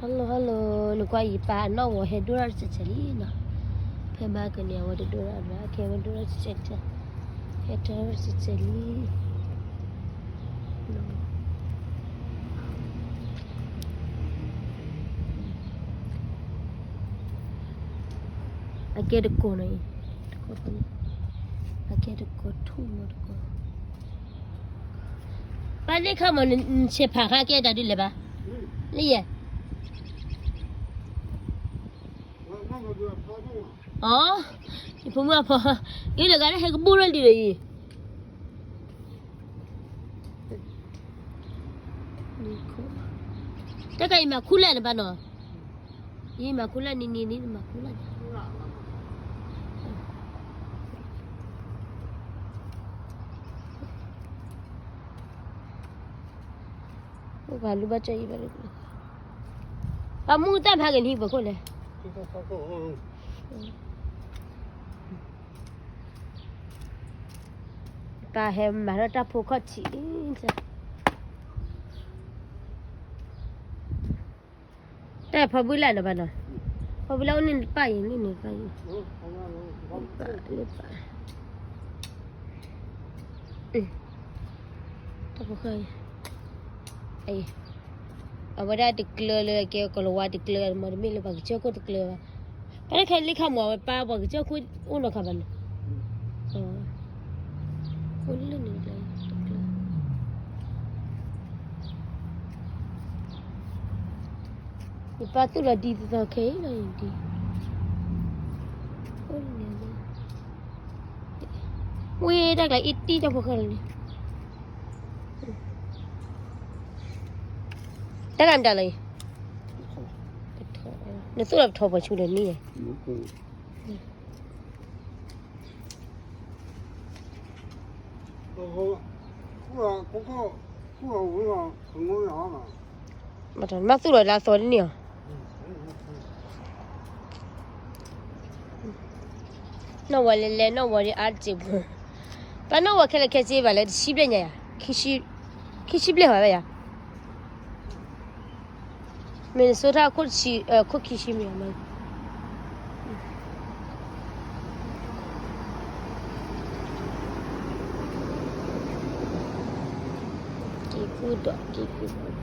Hello hello, နကွၢ်ယပၢ်အနီၣ်ဂီၤဟဲဒိၣ်ထီၣ်တစဲးစဲးလံနီၤ. ဖဲမၤကန့ၣ် အဝဲတဒိၣ်ထီၣ်ဘၣ်, ခဲဝဲဒိၣ်ထီၣ်တစဲးစဲး, ဟဲထီၣ်တစဲးစဲးလံ. အကဲတကိးနီၤအံၤ, တကိးဖဲန့ၣ်, အကဲတကိးထူၣ်နီၤတကိး. ပၢ်န့ၣ်ခါမ့ၢ်နဆဲးဖးခါကဲတၢ်ဒ်လဲၣ်ဘၣ်, လၢယဲၢ်. အိ, ယဖိမုၣ်အဖီ, ယလၢဂၤလၢဟဲကဘူၣ်လၢဒ်ဒီးအံၤ. တၢ်ကါအံၤမၤခူၣ်လၢနဘၣ်နီၤ, ယမၤခူၣ်လၢနံၤနံၤန့ၣ် နမၤခူၣ်လၢန့ၣ်. အိၣ်ပှၤလူၤဘၣ်ကၠီအံၤဘၣ်, ပှၤမူတၢ်ဖးက့ၤနဟံၣ်ပှဲၤခိၣ်လဲၣ်. ပၢ်ဟဲမၤထီၣ်တၢ်ဖိခီၣ်ထံး, တၢ်ဖီဘုလၢနဘၣ်နီၤ, ဖီဘုလၢအိၣ်န့ၣ်တပၢ်အံၤ, န့ၣ်န့ၣ်တပၢ်အံၤ, လၢပၢ်, လၢပၢ်, တၢ်ဖိခီၣ်အံၤ, အဝဲဒၣ်တကျၢလၢကဲကီၤလၤဝါတကျၢမ့ၢ်, တမ့ၢ်လၢပှၤကစၢၢ်ခိၣ်တကျၢဘၣ်. ပၢ်တခါလံခါမ့ၢ်အဝဲပၢ်ပှၤကစၢၢ်ခိၣ်အိၣ်နီတခါဘၣ်န့ၣ်, အိၣ်လၢန့ၣ်တကျၢ, တကျၢ. ယပၢ်သူၣ်လီၤဒ်သိးသိးခဲအံၤလီၤဒ်, အိၣ်လၢန့ၣ်, ဝ့ၢ်တၢ်ကျါအံၤတံၢ်တၢ်ဖိခီၣ်လံ, တၢ်ဂၤမတၤလီၤအံၤ, နသူၣ်လီၤပထီၣ်ပှၤဆူလၢနံၤ, မ့ၢ်သူၣ်လီၤလၢအသီတန့ၢ်အီၤ, နီၣ်ဝဲလဲၤလဲၤ နီၣ်ဝဲဒ်အါတစဲးဖိ, ပၢ်နီၣ်ဝဲခဲလၢာ်ခဲဆ့ဘၣ်လၢတဆံဘျဲၣ်ညါယၤ, ခံဆံဘျဲၣ်ဝဲဘၣ်ယၤ. Minnesota ခိၣ်တဆံ, ခိၣ်ခံဆံမ့ၢ်, က့ၤကူၣ်ဒီးက့ၤကူၣ်ဒီး